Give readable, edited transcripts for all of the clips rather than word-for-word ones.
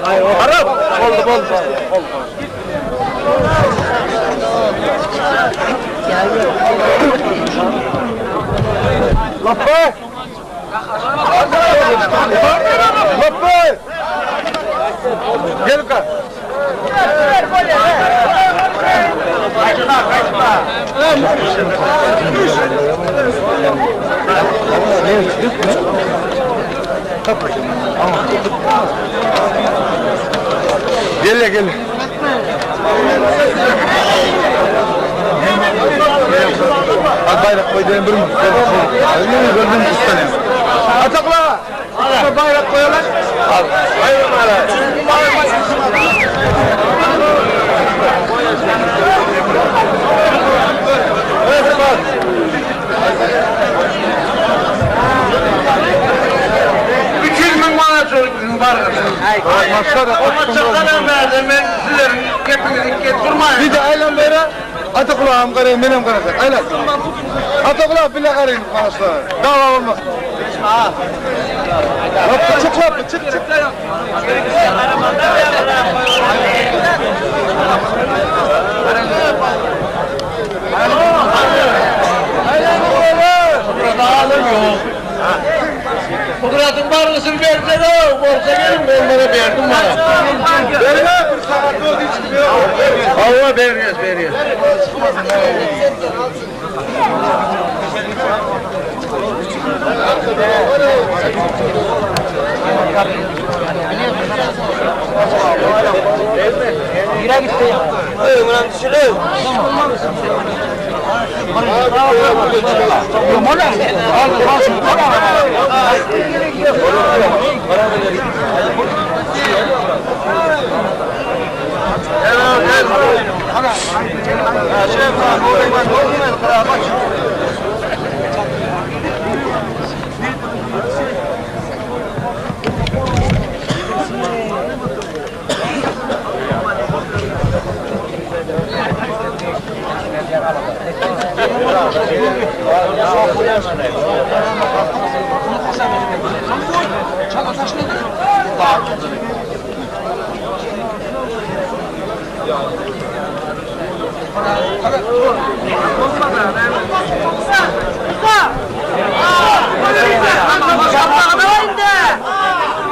Arap! Boldy, boldy. Boldy. Loppa! Loppa! Gel ka. Gel gel. Al bayrak koy bir mi? Gördüm ustanı. Atakla. Bayrak koyalım. Al. Evet bak. 300 bin bana çocuk var. Ama verdim ben sizlerin hepinizi getirmeyin. Bir de aylan beri. Ata kulağım karayım, benim karayım. Aylan. Ata kulağı bile karayım konuşlar. Dava olmaz. Loppa çık loppa çık çık. Fıkratın barlısını versene, borsa gelin onlara verdim bana. Verme bir saat oldu hiç yok. Allah veriyoruz, veriyoruz.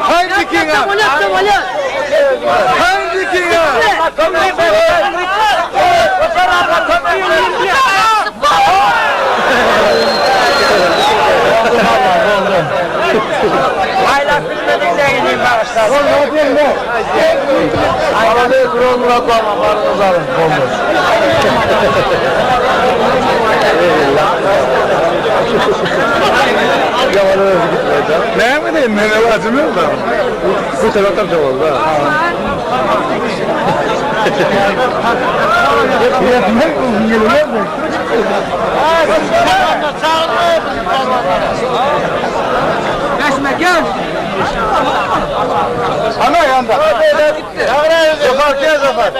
Hangi kinga? Hangi kinga? Ne mi diyeyim? Ne lazım yok da. Bu taraftan çok oldu. Ya ne geliyor mu? Ana yanda. Zafer gel Zafer.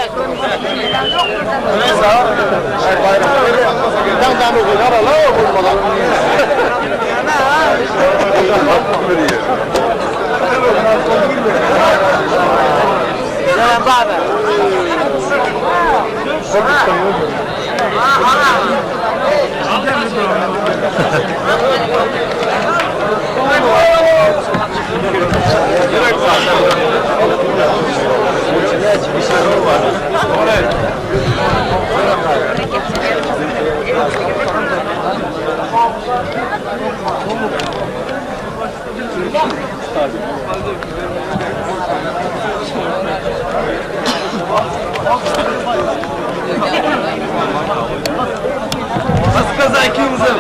Nasıl kazan kimsin?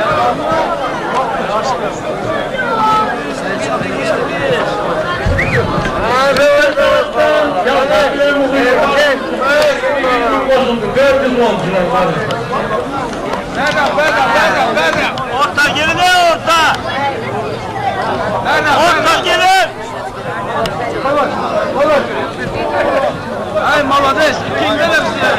Orta gelin orta. Orta gelin. Ay молодец, kimden hepsi.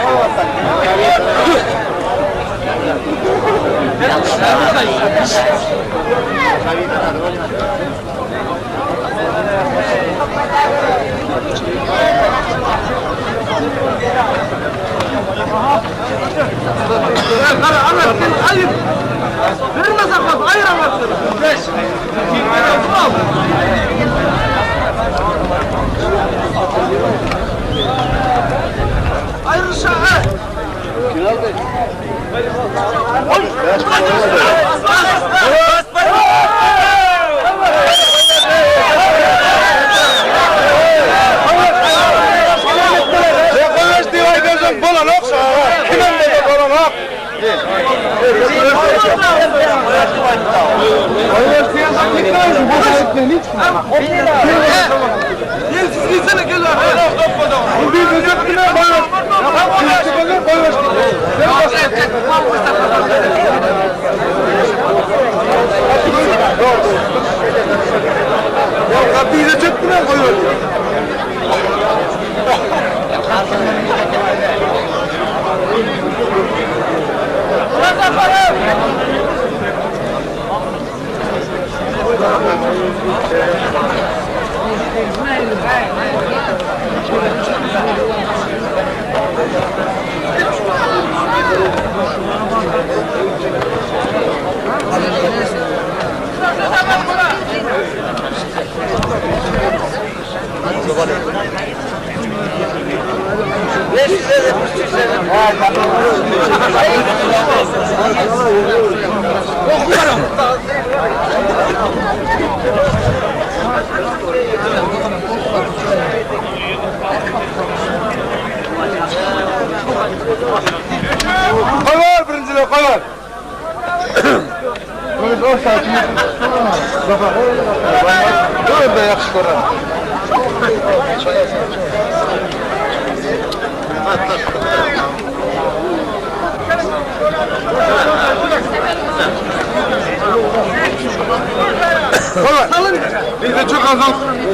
Sen goýbaş diýip aýdarsaň bolanok şaga. Kimem bolsa bolanok. Goýbaş diýensoň gitmeýsin. Bu gitme hiç. Koyar birinciler koyar. Dur da yakışık oraya. Koyar. Bizde çok az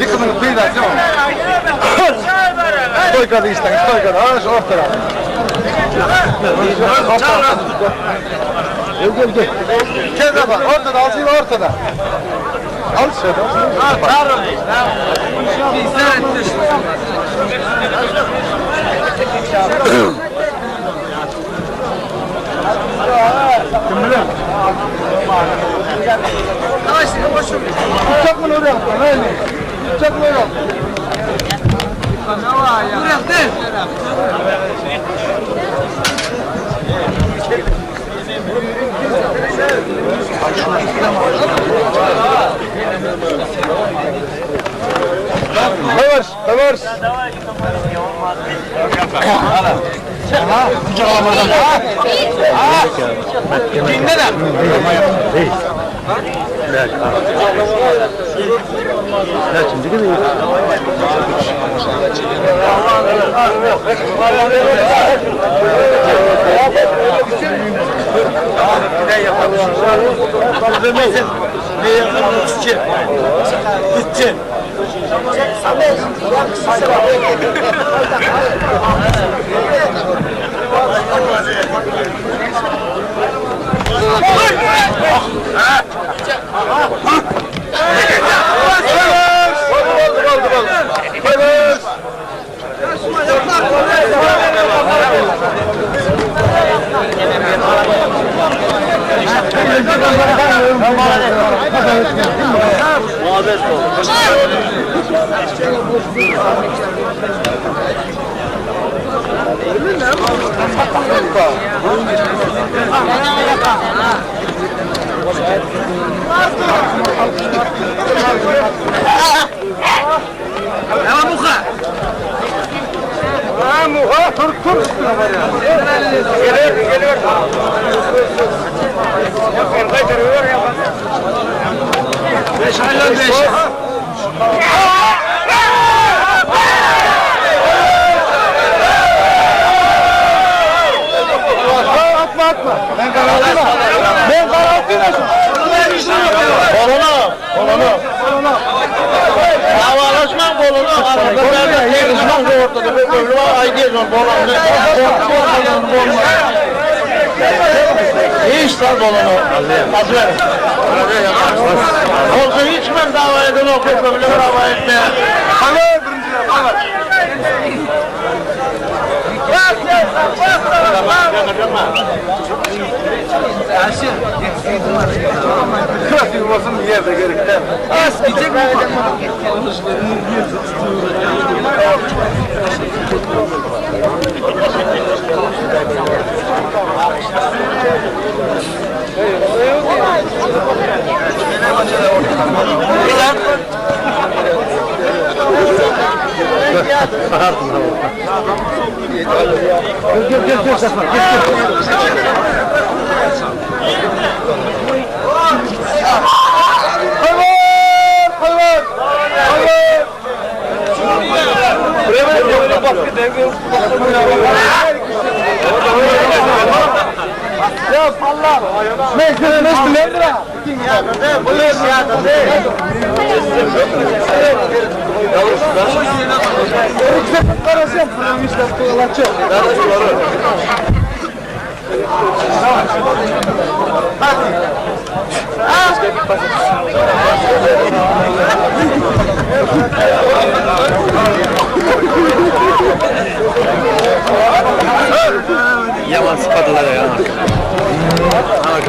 yıkımını kıyılar. Stoykada işte, stoykada. Ha şu ortada. Gel gel gel. Gel baba, ortada, al şimdi ortada. Al şöyle. Tutacak mı oraya? Ne? Tutacak mı oraya? Kıvır, kıvır. Oldu, oldu, oldu, oldu. Kıvır. Tur, tur. Atma atma. Ben karaltıyım. Ben karaltıyım. Kolunu, kolunu. Davalaşma kolunu. Arada ben de yarışmak ortada. Bir bölü var, ay diyorsun kolunu. Kolunu, kolunu. Hiç lan kolunu. Az ver. Olsa hiç ben dava edin o köpüğünü dava etmeye. Kalır birinciler kalır. Gel gel gel Safar gel gel. Hayvan hayvan. Hayvan. Ya Allah. Men seni bilemdir. Yaman sıpadılar ya. Ana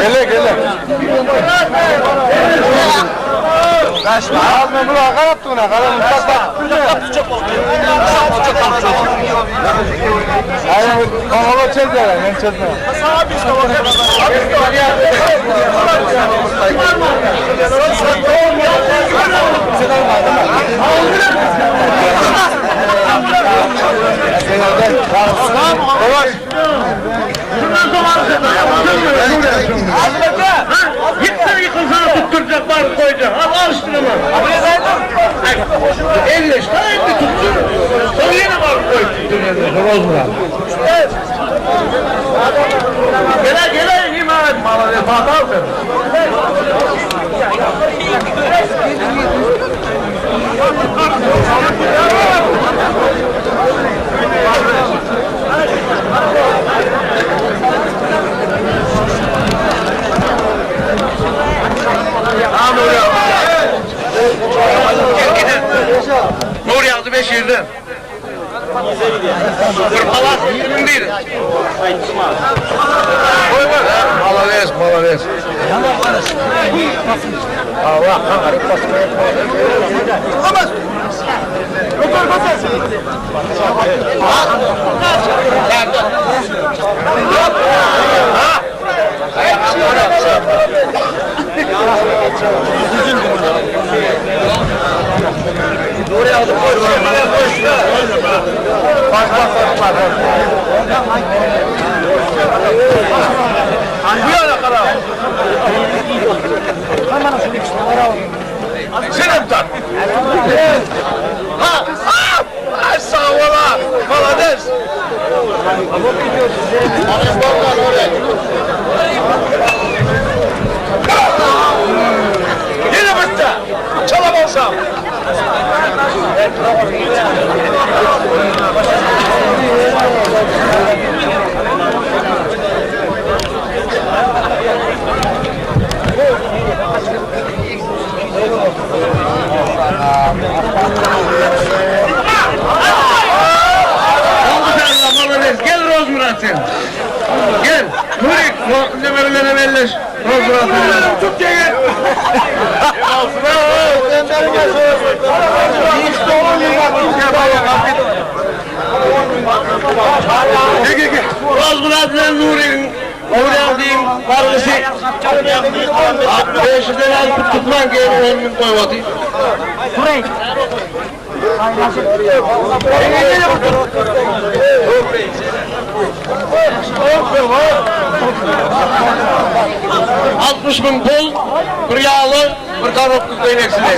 Gele gele. Kaçma. Alma bunu karap tuna karap. Bak bak. Hayır, kanalı çözler, ben çözmem. Yavaş. Yıksa yıkılsana tutturacak var koyacak. Al al üstüne bak. Elle işte elle tuttur. Sonra yine var koy tuttur. Horoz mu? Gele gele iman. Mala vefatar Nur yazdı 5 yerden. Hırpalar 21. Koy bak. Malades, malades. Allah kahretsin. Olmaz. Götür götür. Bak bak bak bak. Bu yana kadar. Senem tak. Ha, ha, ha, sağ ola. Malades. Yine Belleş. Rozmurad bilen Nuriň Nuri diýiň bargysy. 500-den alyp tutman gelin 10 müň goýbady. 60 müň pul, bir ýagly, bir korobka köýneksini.